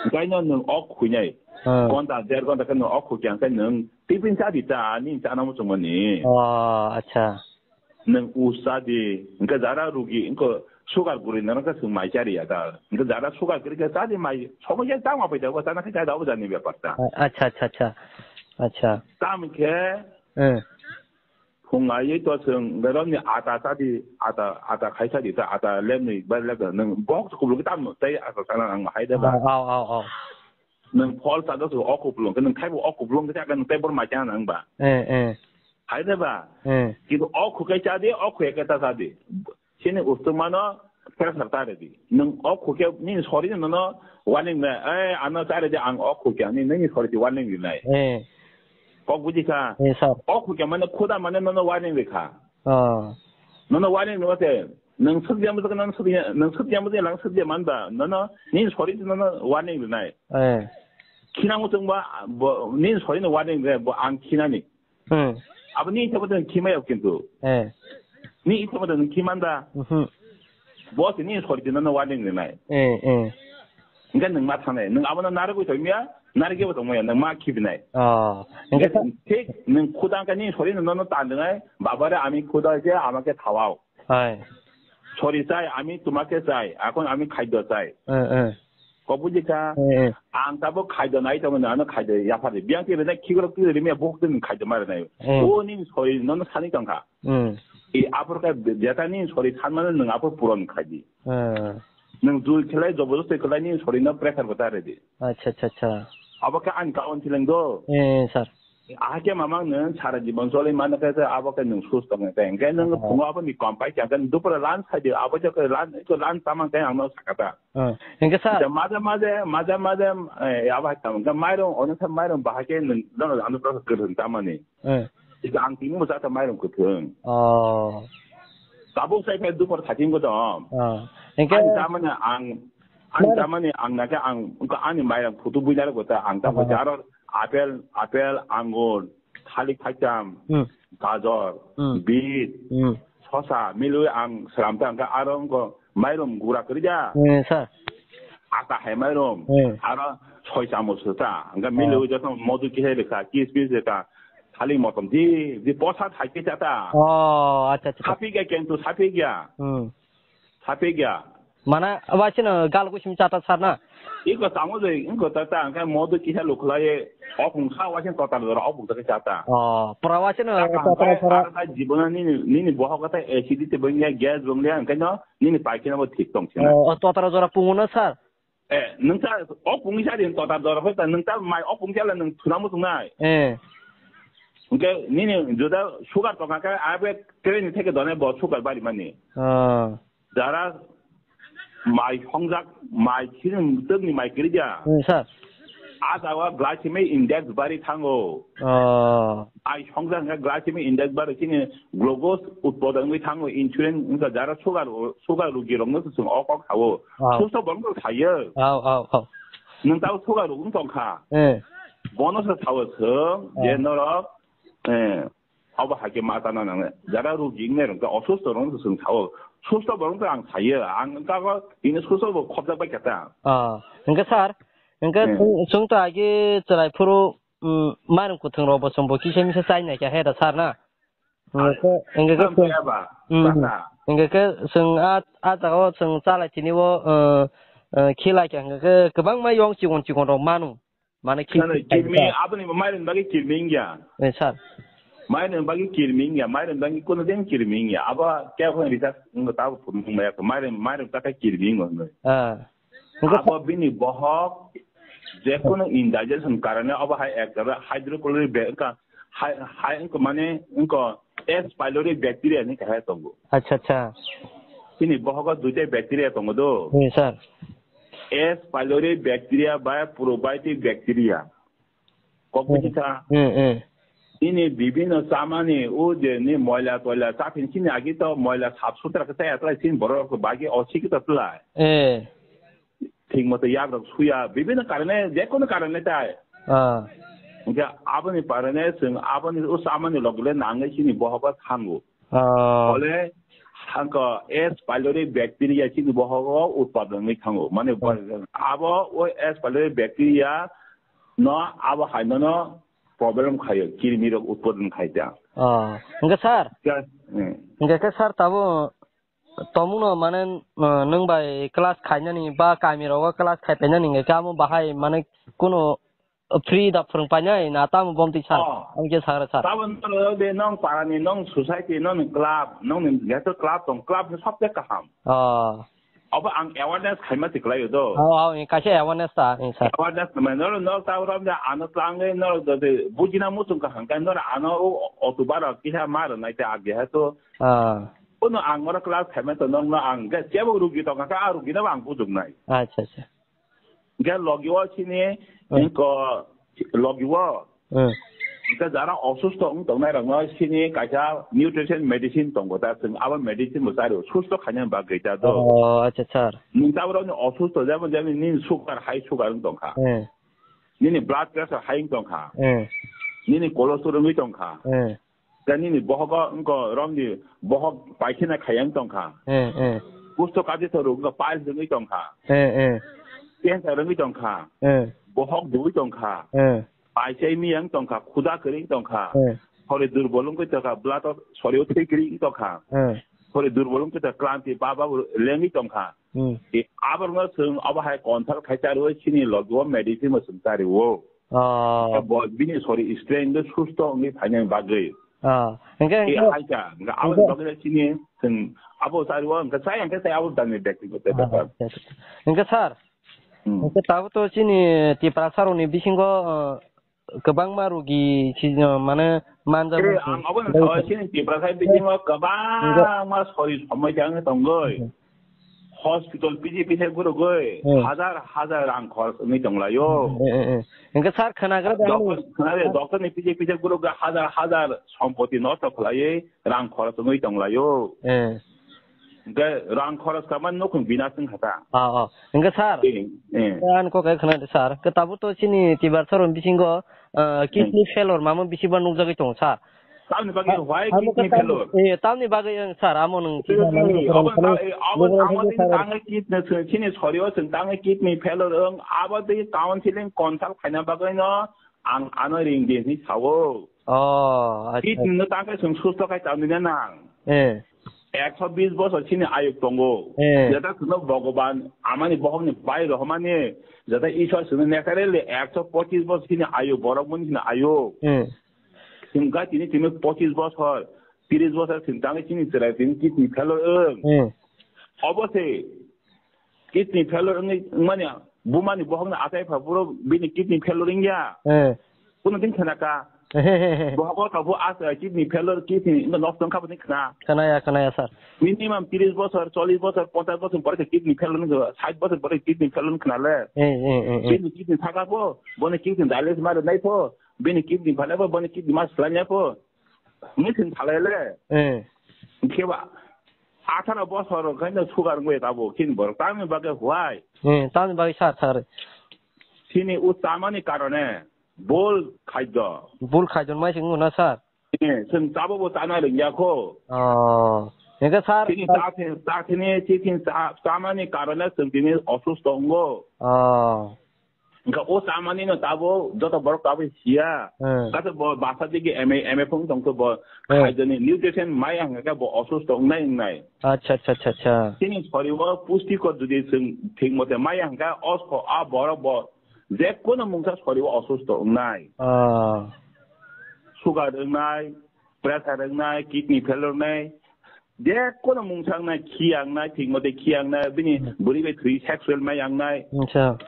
Hwnkhe no nwng ok khuinai. Ah. Gonta, der gonta khe nwng ok khukya hwnkhe nwng tiffin cha di ta, nini chana muchungmani. Oh, acha. Nwng us cha di, hwnkhe jara rugi, wngkha sugar guri nang khe chwng mai cha ri ya da. Hwnkhe jara sugar guri khe cha di mai, somo khe cha ma pai da, bo chana khe cha da, bo jani bepar ta. A-, acha, acha, acha. Acha. Tamo khe, eh, phung aiwi to chwng, beromni ata cha di, ata, ata khai cha di, ta ata lemni, bai lek nwng box kubul khe tamo, tei ata chana nang hai da ba. Au, au, au, au. Nwng phol cha do, o kupulung khe, nwng thaibo o kupulung khe cha khe nwng tei bor mai cha nang ba. Eh, eh. Hai de ba? Eh. Kintu o khuke cha di, o khuke ta cha di. Chini ustung mano pressure ta re di. Nwng o khuke nini sori nono warning nai. Eh, ano cha re di, ang o khuke, ani nini sori di warning rinai. Eh. Kok buji kha? Eh, sir. O khuke mane khuda mane nono warning ri kha. Oh. Nono warning ri mate, nwng sukya mujak, nono sukya, nwng sukya mujak, lang sukya man ba, nono nini sori di nono warning rinai. Eh. Khina muchung ba, bo, nini sori no warning ri, bo ang khinani. Hmm. Abo ni ithabo tong khimai kintu. Eh. Ni ithabo tong khiman da. Mhm. Bo se ni sori tong no warning rinai. Eh, eh. Hingke nwng ma thangnai. Nwng abono narigwi tongmiya, narigwi bo tongmaya, nwng ma khibinai. Oh. Hingke thik nwng khudang ka ni sori no no tandinai, babare ami khuda je amake thawao. Hai. Sori chai, ami tumake chai, akhon ami khadyo chai. Eh, eh. Kok buji kha. Eh, eh. Ang tabuk khaido nai tongo, ano khaido yaphar di. Biyang khe rwnai khikrok twi rimi buk twi khaido ma rwnai. Eh. O nini sori nono sani tong kha. Hmm. I aphor kha jeta nini sori sanmano nwng aphor puron khai di. Eh. Nwng jul khlai jobojosti khlai nini sori no pressure bo ta redi. Acha, acha, acha. Abo khe ani kaon thileng do. Eh, sir. Ahai khe mamang nwng sara jibon choli mano khe abo khe nwng sus tong khe. Hwnkhe nwng Oh. phungo abo ni kom pai khe hwnkhe dupra lunch khai di. Abo je khe lunch, lunch tamang khe ang no sakha ta. Ah, hwnkhe sir. Hwnkhe maja maja, maja maja, eh, abo hai tamo. Hwnkhe mairum, ono khe mairum bahai khe nwng, nono ano process kwrwng tamani. Eh. Hwnkhe ang tini mwsa khe mairum kwthwng. Oh. Tabuk sai khe dupor thaching ko dong. Ah. Hwnkhe Ang tamani ang, ang Mairum. tamani ang nakhe ang, wngkha ani mairum phutu buina rwgo ta ang tamo Oh. jaro apple, apple, angur, thalik thaicham, Hmm. gajor, Hmm. beet, Hmm. sosa, milwi ang sram ta hwnkhe aro wngkha mairum gura kwrwi da. Hmm, sir. Ata hai mairum, Hmm. aro soi chamus ta. Hwnkhe Oh. milwi joto modu kisa rwkha, kismis rwkha, thalik motom di, di posa thai khe cha ta. Oh, acha, acha, acha. Saphi khe kintu saphi kya? Hmm. Saphi kya? Mana, waisino gal kusim cha ta sir na? Iko tamo je, iko ta ta, hwnkhe modu kisa lukhlai, opung sa waisino total dora, opung ta khe cha ta. Oh, pura waisino Kaka total hwnkhe sara. Aro ta jibono nini, nini bohok ta acidity bwngya, gas bwngya, hwnkhe no nini paikhina bo thik tong sina. Oh, oh, total jora pungo na sir? Eh, nwng ta opung sa din total jora hoi ta, nwng ta mai opung sa la nwng thuna muchung nai. Eh. Hwnkhe nini juda sugar tong kha khe, abe train theke done bo sugar bari mani. Oh. Jara mai hongjak, mai khiring twkni mai kwrwi dia. Hmm, sir. A jaga glycemic index bari thango. Oh. Ai hongjak hwnkhe glycemic index bari chini glucose utpodon wngwi thango, insulin wngkha jara sugar, sugar rugi rokno se chwng o kok sao. Oh. Susto borok no sayo. Oh, oh, oh. Nwng tao sugar rok wng tong kha. Eh. Bono se sao chwng je Oh. norok, eh, Abo hai khe ma chana nangnai. Jara rugi wngnai rok, osusto rok no chwng sao. Susto borok no ang sayo. Ang wngkha bo, bini susto bo khobjak bai kha ta. Ah, hwnkhe sir, hwnkhe Hmm. chwng, chwng to agi chwrai phuru, um, mairum kwthwng rok bo chwng bo kisa misa chai nai kha he da sir na? Hwnkhe, hwnkhe khe Tamo chwng, ya ba, hmm, bata. Hwnkhe khe chwng a, a jaga o chwng chalai tini o, uh, uh, khilai kha hwnkhe khe kwbangma yong chikon chikon rok manu. Mane ki Nang kirmi, aboni mairum bagwi kirmi wngya. Eh, sir. Mairum bagwi kirmi wngya, mairum bagwi kuno din kirmi wngya. Abo kebo research wngkha, tabo phunukmaya kho. Mairum, mairum ta khe kirmi wngo hwnwi. Ah. Abo bini bohok, jekunu indigestion karone abo hai ek jora hydrochloric be-, wngkha, hai, hai wngkha mane wngkha H. pylori bacteria hinwi kaisa tongo. Acha, acha. Bini bohogo duita bacteria tongo do. Eh, sir. H. pylori bacteria bai probiotic bacteria. Kok buji kha? Hmm, hmm. Ini bibhinno chamani o je ni moila toila chaphin chini agi to moila sap sutra khe chaya tlai chini borok rok bagi o sikito tlai. Eh. Thik moto yak rok suya bibhinno karone, je kono karone tai. Ah. Hingke aboni parone chwng aboni o chamani logile nangwi chini bohogo thango. Ah. Hole hangko H. pylori bacteria chini bohogo utpadon wngwi thango. Mane, ah, abo o H. pylori bacteria no abo hainono problem khaio, kirmi rok utpadon khai ta. Ah. Hingke sir? Ya, hmm. Hingke khe sir tabo tomungno mane, ah, nwng bai class khainani ba kami rogo class khai painani hingke kamo bahai mane kuno free da phwrwng painai na tamo bomtwi sa? Oh. Ang je sagra sa. Tabon tolo de nong parani, nong society, nong club, nong ni gato club tong, club ni sabse kaham. Oh. Obo ang awareness khaima tiklaio do. Oh, oh, ni kaisa awareness ta, ni sir. Awareness ma no, no ta ram da ano tlange no do de bujina mutung kaham kan no ano o otubar kisa mar nai ta age ha to. Ah. Ono ang oro class khaima to nong no ang ga chebo rugi to ka rugi na ang bujung nai. Acha, acha. Hingke logi o chini, hmm, hingko logi o. Hmm. Hingke jara osusto wng tongnai rokno chini kaisa nutrition medicine tongo ta, chwng abo medicine bo chari o, susto khaina bagwi ta do. Oh, acha, sir. Nwng tabuk rokni osusto jemon, jemon nini sugar, high sugar wng tongkha. Hmm. Nini blood pressure high wng tongkha. Hmm. Nini cholesterol wngwi tongkha. Hmm. Tei nini bohogo wngkha romni bohok paikhena khayang tongkha. Eh, eh. Kusto kadi to rwgwi piles wngwi tongkha. Eh, eh. Cancer wngwi tongkha. Eh. Bohok dugwi tongkha. Eh. Paisai miyang tongkha, khuda kwrwi tongkha. Eh. Sori durbol wngwi tongkha, blood o sori o thwi kwrwi tongkha. Eh. Sori durbol wngkhe ta klanti ba ba lengwi tongkha. Hmm. Di aborno chwng obo hai consult khai charwi chini logi o medicine bo chwng chario. Oh. Bo bini sori strength de susto wngwi phainani bagwi. Ah, hingke, Di hingke, haika, hingke aboni hingke bagwi chini chwng abo chario hingke chai hingke chai abo dangni bektigoto Ah, bepar. Hingke sir, Hmm. Hingke tabuk to chini Tiprasa rokni bisingo, uh, kwbangma rogi si, uh, mane manjak Eh, ang abo no sao, chini Tiprasa bisingo kwbangma sori somoi jang tongoi. Hmm. Hospital piji piji gurugoi, Hmm. hajar hajar rang khorok wngwi tonglaio. Hmm, hmm, hmm. Hingke sir khwnagra de ani Doctor, khwnade, doctor ni piji piji gurugoi hajar hajar sompoti nosto khlaiwi rang khorok wngwi tonglaio. Eh. Hingke rang khorok kama nukhung binas wngkha ta. Ah, oh. Hingke sir. Eh, eh. Ang kok khwnadi sir. Ke tabuk to chini Tiprasa rokni bisingo, ah, kidney Hmm. failure mamo bisi ba nukjagwi tongo sir. Tamni bagwi Ha-, why amo kidney ke tam-, failure? Eh, tamni bagwi ang sir, amo nung Eh, chini mani eh, abo, eh, abo, abo sir. Tangwi kidney, chini sorio chwng tangwi kidney failure wng, abo tei counseling consult khaina bagwi no ang ano ring di hinwi sao. Oh, acha. Kidney no tangkhe chwng susto khai tamni na nang. Eh. Ekso bis bosor chini ayuk tongo. Eh. Jeta chwngno Bhogoban amani bohokni bai rohormani, jeta Ishwar chwngno naturally ekso pochis bosor chini ayuk borok mani chini ayuk. Eh. Chwng kha tini tini pochis bosor, tris bosor chwng tangwi chini chwrai tini kidney failure wng. Eh. Obo se Kidney failure wngwi wngmani bumani bohokni achai pha phuru bini kidney failure wngya. Eh. Kuno din khnaka. Bohok wngkha bo as, kidney failure, kidney wngkha nosto wngkha bo din khna. Khnaya, khnaya, sir. Minimum tris bosor, chollish bosor, ponchash bosor pore khe kidney failure wngkha, sait bosor pore kidney failure wngkha le. Eh, eh, eh, eh. Bini kidney thaka pho, boni kidney dialysis ma rwnai pho, bini kidney phalai pho, boni kidney ma swlainai pho. Mithim phalai le. Eh. Khe ba, atharo bosor khai no sugar wngwi tabuk chini borok tamni bagwi huai. Hmm, tamni bagwi sir, sir. Chini o chamani karone bol khaido. Bol khaido mai sing na sir. Eh, chwng chabo bo chana rwngya kho. Oh. Hingke sir, Chini sir. Cha thini, cha thini, chi thini cha, chamani karone chwng tini osusto wngo. Oh. Hingke o chamani no tabo joto borok tabuk siya. Hmm. Kaisa bo basa digi M A, M A phung tongkhe bo Hmm. khaijani nutrition maya hingke bo osusto wngnai wngnai. Acha, acha, acha, acha. Chini sori o pustikor jodi chwng thik mote maya hingke osko a borok bo je kono mungsa sori o osusto wngnai. Ah. Sugar wngnai, pressure wngnai, kidney failure wngnai, je kono mungsa wngnai, khi yangnai, thik mote khi yangnai, bini Hmm. bwrwi bai thwi sexual ma yangnai. Acha.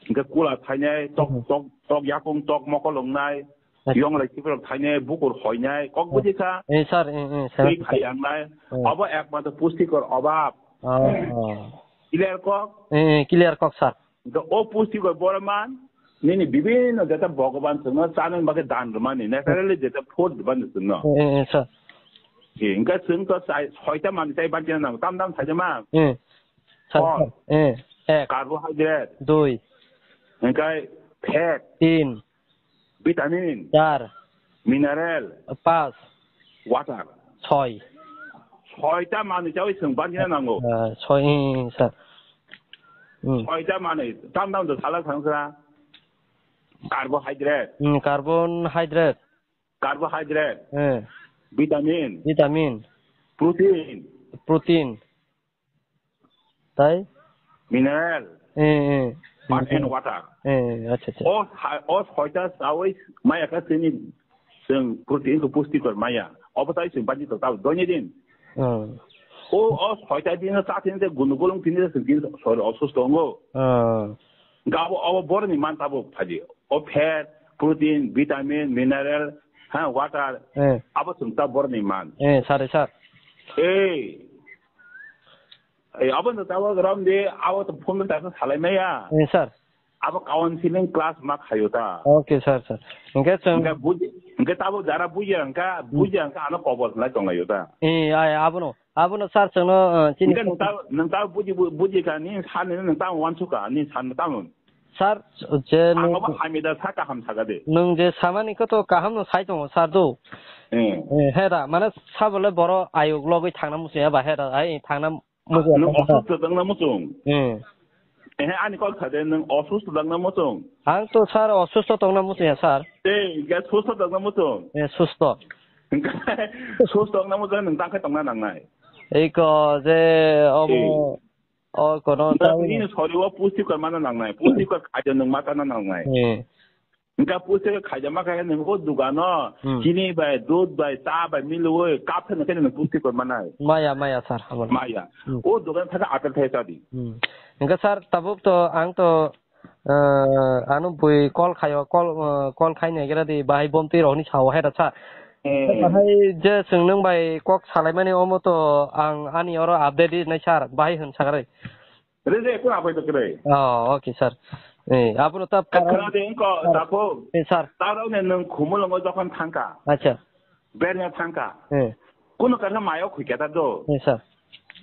Hingke kula thainai, tok, Hmm. tok, tok yakung, tok mokol wngnai, Acha. yong lai sibrok thainai, bukur hoinai, kok Hmm. buji kha. Eh, sir, eh, eh, sir. Twi khai yangnai. Hmm. Obo ekmatro pustikor obab. Oh, oh. Clear kok? Eh, eh, clear kok, sir. Hingke o pusti bai borok man, nini bibinno jeta Bhogoban chwngno chanani bagwi dan rwmani, naturally jeta food rwmani chwngno. Eh, eh, eh, sir. Eh, hingke chwng to chai, soita manwi chai banchina nango, tam tam saida ma? Eh. Sir, Phol. Sir. Eh, ek. Carbohydrate. Dui. Hingke fat. Tin. Vitamin. Char. Mineral. Pas. Water. Soi. Soita manwi chawi chwng banchina nango. Ah, soi, hmm, sir. Hmm. Soita manwi, tam tam to sala thangsa. Carbohydrate. Hmm, carbon hydrate. Carbohydrate. Eh. Vitamin. Vitamin. Protein. Protein. Tai? Mineral. Eh, eh. And water. Eh, acha, acha. O ha-, o soita chawi maya kha chini chwng protein ko pusti kor maya. Obo tai chwng banchi to tao doni din. Hmm. O, o soita din cha tin se gunu gulung tin se chwng sori osusto wngo. Hmm. Gabo obo borni man tabo phaji. O fat, protein, vitamin, mineral, ha, water. Eh. Abo chwng ta borni man. Eh, sir, sir. Eh. Eh, abo no tabo gram de, abo to phone ta salai maya. Eh, sir. Abo counseling class ma khayo ta. Okay, sir, sir. Hingke chwng Hingke buji, hingke tabo jara buji hingka, Hmm. buji hingka ano kobor lai tong layo ta. Eh, ai, abono, abono sir chwngno, eh, chini Hingke nung ta, nung ta buji, bu-, buji ka ni san ni nung ta wan suka ni san ta mun. Sir, je Ang nung abo hamida sa kaham saga de. Nung je samani ko to kaham no sai tongo sir do. Eh. Eh, hera, mane sabole boro ayuk logoi thangna musuya ba hera, ai thangna Muchung Nung tongkha. Osusto tongna muchung. Hmm. Eh, ani kok sade nung osusto tongna muchung. Ang to sir osusto tongna muchung ya sir. Tei, ga susto tongna muchung. Eh, susto. Susto tongna muchung nung tangkhe tongna nangnai. Iko je omo, eh, o kono Nini sori o pusti kor mana nangnai, pusti kor khaja nung mata na nangnai. Eh. Engka pusti kor khaja ma kaya nung o dugano, hmm, chini bai, dud bai, ta bai, milwi, kap thani kaya nung pusti kor manai. Maya, maya, sir, abo. Maya. Hmm. O dugan thaka atel thai tadi. Hmm. Engka sir, tabuk to, ang to, Ah, ano bui call khayo, call, ah, call khai naigra di, bahai bomtwi rokni sao hai da sir. Hmm. Bahai je chwng nwng bai kok salaimani omo to ang ani oro update di nai sir, bahai hwn sagarwi. Re, re, kuna pai to kre. Oh, okay sir. Eh, abono ta Eh, khna de, engko, sir. Dapho. Eh, sir. Taro ne nwng khumulwngo jokhon thangka. Acha. Bernya thangka. Eh. Kuno kaisa mayo khukya ta do. Eh, sir.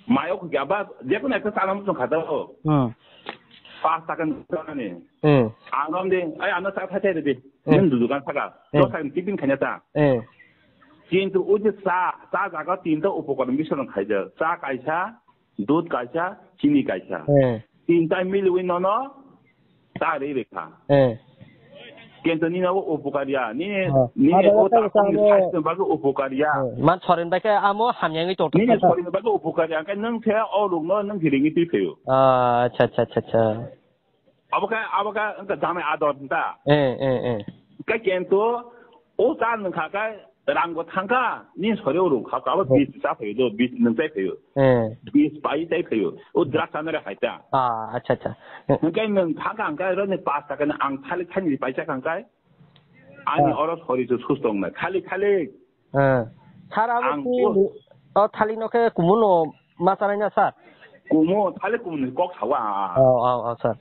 Mayo khukya ba, je kuno ekta chana muchung kha do. Hmm. Pas taka ni. Hmm. Ang rom de, ai ano sa thai thai de. Hmm. Nung dudu kan saka. Hmm. Do sa tipin khanya ta. Hmm. Kintu o je sa, sa jaga tinta upokar misono khaijak. Sa kaisa, dud kaisa, chini kaisa. Hmm. Tinta milwi nono, ta ri rekha. Eh. Kento nini abo upokar ya, nini, ah, nini abo o ta takhuk ni samo sasthoni bagwi upokar ya. Eh, man sorin bai khe amo hamya wngwi tongthok nini kha. Sorin bagwi upokar ya, khe nwng khe o rukno nwng hiringwi twi phaio. Ah, acha, acha, acha, acha. Abo khe, abo khe wngkha janai ador ta. Eh, eh, eh. Khe kento o ta nwng kha khe Rang bo thangkha, ni sori o ruk kha, abo bis cha phaio do, bis nwng chai phaio. Eh. Bis pai chai phaio. O drugs anare hai ta. Ah, acha, acha. Hwnkhe nwng thangkha, hwnkhe oro ni pas taka ni ang thalik thani pai chakha hwnkhe. Ani oro sori se susto wngnai. Thalik, thalik. Eh. Sir, abo ang ki o o thalik no khe kumun no ma chanai na, sir? Kumun, thalik kumun ni kok sawa. Oh, oh, oh, sir.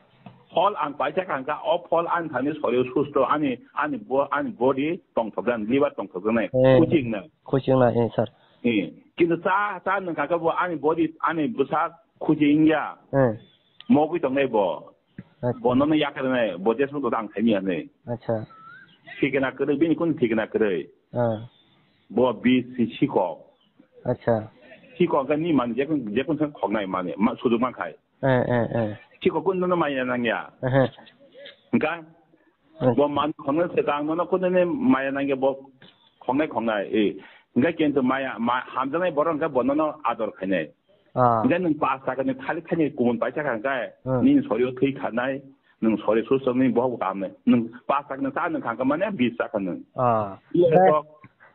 Phol ang paisa kangka, o phol ani thani sorio susto, ani, ani bo-, ani body tongthokjak, liver tongthokjaknai, eh, kuching nai. Kuching nai, eh, sir. Eh, kintu cha, cha nwng kha khe bo ani body, ani bwsa kuching ya. Eh. Mogwi tongnai bo. Acha. Bo nono yakarnai, bo jesmung to dang khaimi anai. Acha. Thikna kwrwi, bini kun thikna kwrwi. Ah. Bo bis si sikok. Acha. Sikok khe ni man jekun, jekun sang khoknai mani, ma-, sujuk man khai. Eh, eh, eh. Sikok kun nono maya nangya. Eh, eh. Hwnkha? Eh. Bo man khoknai se tang nono kun ni maya nangya bo khoknai khoknai, eh. Hwnkha kintu maya, ma-, hamjaknai borok hwnkha bo nono ador khainai. Ah. Hwnkha nwng pas taka ni thalik khainai kumun paisa kha hwnkha, hmm, nini sorio thwi khanai, nwng sori susto nini bohok bo kaham nai. Nwng pas taka ni cha nwng kha hwnkha mane bis cha kha nwng. Ah. Iya, hwnkhe to.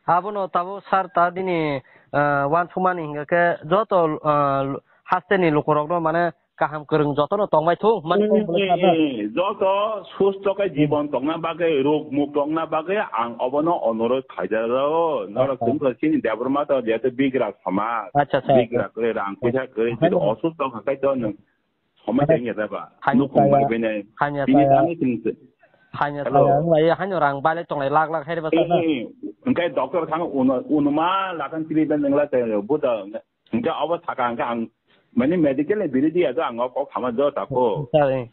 Abono tabuk sir ta bini, ah, uansukmani hwnkha khe joto, ah, haste ni lukurokno mane kaham kwrwng jotono tongbai thung, mane kok bwlwi kha na. Eh, joto susto khe jibon tongna bagwi, rok muk tongna bagwi ang obono onurodh khaijak jago. Norok, acha, chwng khe chini Debbarma to jeto bigra samaj. Acha, acha, acha. Bigra kwrwi, rang puisa kwrwi, acha, chwng osusto kha khe to nwng somai, acha, tengya jaba. Hamya nukhung saya, bai bai nai. Hamya bini saya. Tangwi chwng se. Hamya hello. Saya wng lai, haino rang bai lai tong lai lak lak hai re ba sa na. Eh, hwnkhe doctor thang uno, unuma lakan chiri dan nwng la tei buda. Hwnkhe obo saka hwnkhe ang, mane, medical ni biri dia do ang o kok sama do tako. Sir, eh.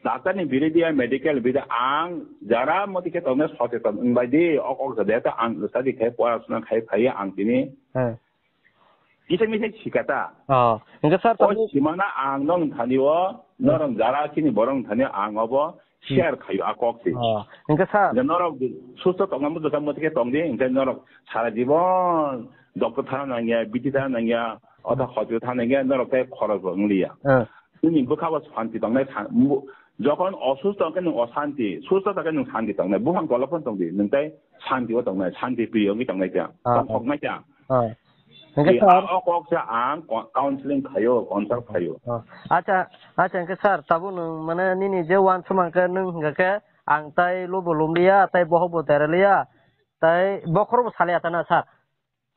Doctor ni biri dia, medical biri ang jara moti khe tongna socheton wngbai di, o kok jade ta ang study khai, porasona khai phai ang tini. Eh. Kisa misa sikata. Oh, hwnkhe sir, o tamo simana ang nong thani o, hmm, norong jara chini borong thani ang obo share khaio a kok se. Oh, hwnkhe sir. Je norok susto tongna muchung kha, muchung khe tong di, hwnkhe norok sara jibon doctor thana nangya, B T thana nangya, otha hospital thana nangya, norok tei khorok bo wngliya. Eh. Nini bwkha bo santi tongnai tha-, bu-, jokhon osusto hwnkhe nwng osanti, susto thangkhe nwng santi tongnai, buphang tola phano tong di, nwng tei santi o tongnai, santi priyo wngwi tongnai kha, ah, tongthoknai kha. Ah. Hwnkhe sir, a, o kok se ang co-, counseling khaio, consult khaio. Oh. Acha, acha, hwnkhe sir, tabuk nwng mane nini je uansukma khe nwng hwnkha khe ang tai lubo lumliya, tai bohok bo deraliya, tai bokhorok bo saliya ta na sir?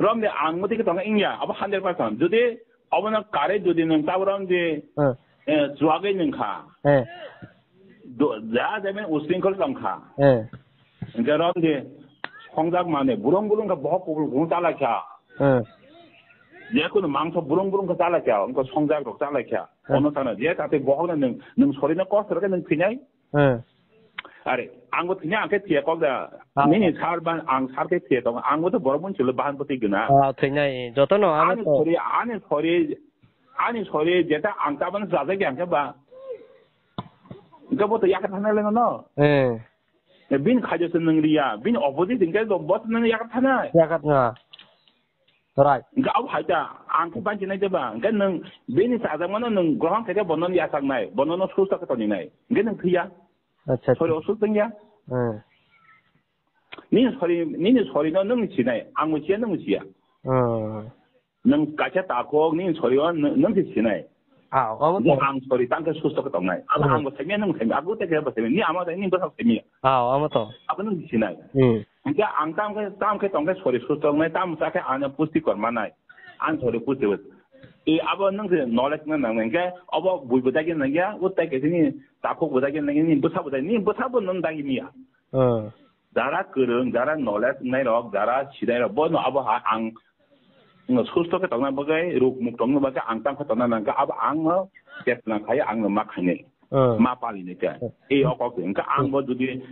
Romde ang motike tongo wngya, abo hundred percent. Jodi obono kare jodi nwng tabuk romde, hmm, eh, chuagwi nwng kha. Eh. Do-, ja jamin usringkhol tong kha. Eh. Hwnkhe romde songjak mane burung burung khe bohok kubul kubul chalai kha. Eh. Jekunu mangso burung burung khe chalai kha, wngkha songjak rok chalai kha. Eh. Ono sana je tate bohok no nwng, nwng sorino kosto rwkhe nwng thinai. Eh. Are, angbo thwinai ang khe thiya kok da. Ah. Nini sar ban, ang sar khe thiya tongo. Angbo to borok mun chwlo bahan poti guna. Ah, thwinai, jotono ano ani to. Sori, ani sori, ani sori jeta ang tabang jajak ya khe ba. Hwnkhe bo to yakat thana le no. Eh. Bin khajo se nwng riya, bin opposite hwnkhe bo to nwng yakat thana. Yakat na. Right. Hwnkhe abo hai ta, ang khe banchi nai de ba. Hwnkhe nwng bini chajakmano nwng grohon khe khe bono yachak nai, bono no susto khe toni nai. Hwnkhe nwng thwiya. Acha, acha. Sori osusto wngya. Hmm. Nini sori, nini sori no nwng sinai, ang bo siya, nwng bo siya. Hmm. Nwng kaisa takhuk, nini sori o nwng, nwng se sinai. Ah, abo to. Ang sori tang khe susto khe tongnai. Abo Hmm. ang bo saimya, nwng saimya, abo tei khe bo saimya, ni ama tei ni bwsa saimya. Ah, abo to. Abo nwng sinai. Hmm. Hwnkhe ang tam khe, tam khe tong khe sori susto wngnai, tam cha khe ano pusti kor manai. Ang sori pusti bo. E abo nwng se knowledge na nang hwnkhe, abo bui bo dagi nang ya, o tai khe ni takhuk bo dagi nang ya, ni bwsa bo dagi, ni bwsa bo nwng dagi miya. Hmm. Jara kwrwng, jara knowledge wngnai rok, jara sinai rok, bono abo ha ang susto khe tongna bagwi, ruk muk tongna bagwi ang tang khe tongna nang khe, abo ang no chetna khai, ang no ma khainai, Hmm. ma palinai khe. Hmm. Ei o kok se. Hwnkhe ang bo jodi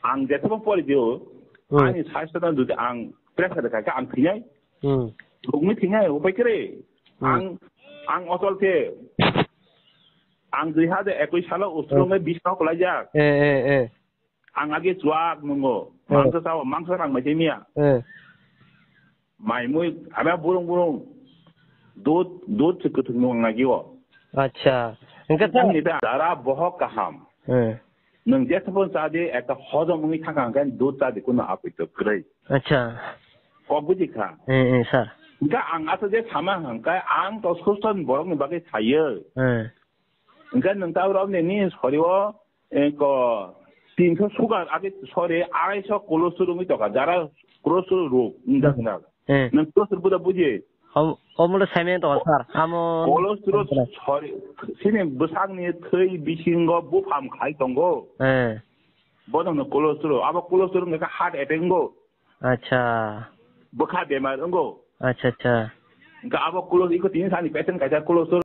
ang jesabo pori dio, Hmm. ani saisto no jodi ang pressure khai khe ang thinai, Hmm. ruk ni thinai, upai khe re. Hmm. Ang, ang osol khe, ang dui hajar ekush salo Australia Hmm. mai bis no kwlaijak. Eh, eh, eh. Ang age chuak nungo. Eh. Mangsa sao, mangsa rang mai tei miya. Eh. Mai mui, ame burung burung. Dud, dud se kwthwng nung nagi o. Acha. Hwnkhe sa- Ang ni da, dara bohok kaham. Eh. Nwng je sabon cha di, ekta hojom wngwi thangkha hwnkhe dud cha di, kuno apui to kwrwi. Acha. Kok buji kha. Eh, eh, sir. Hwnkhe ang ato je sama hwnkhe ang to suston borokni bagwi sayo. Eh. Hwnkhe nwng ta rok nini sori o, eh, ko, tinso sugar, age, sorry, araiso cholesterol wngwi tongkha, jara cholesterol rok, wngkha, wngkha. Eh. Nwng cholesterol buda buji? Om-, omole saimeng tongkha, sir. Amo cholesterol, sorry, sini bwsakni thwi bisingo bupham khai tongo. Eh. Bono hwno cholesterol, abo cholesterol wngkha heart attack wngo. Acha. Bwkha bemar wngo. Acha, acha. Hwnkhe abo cholesterol, iko tini sani patient kaisa cholesterol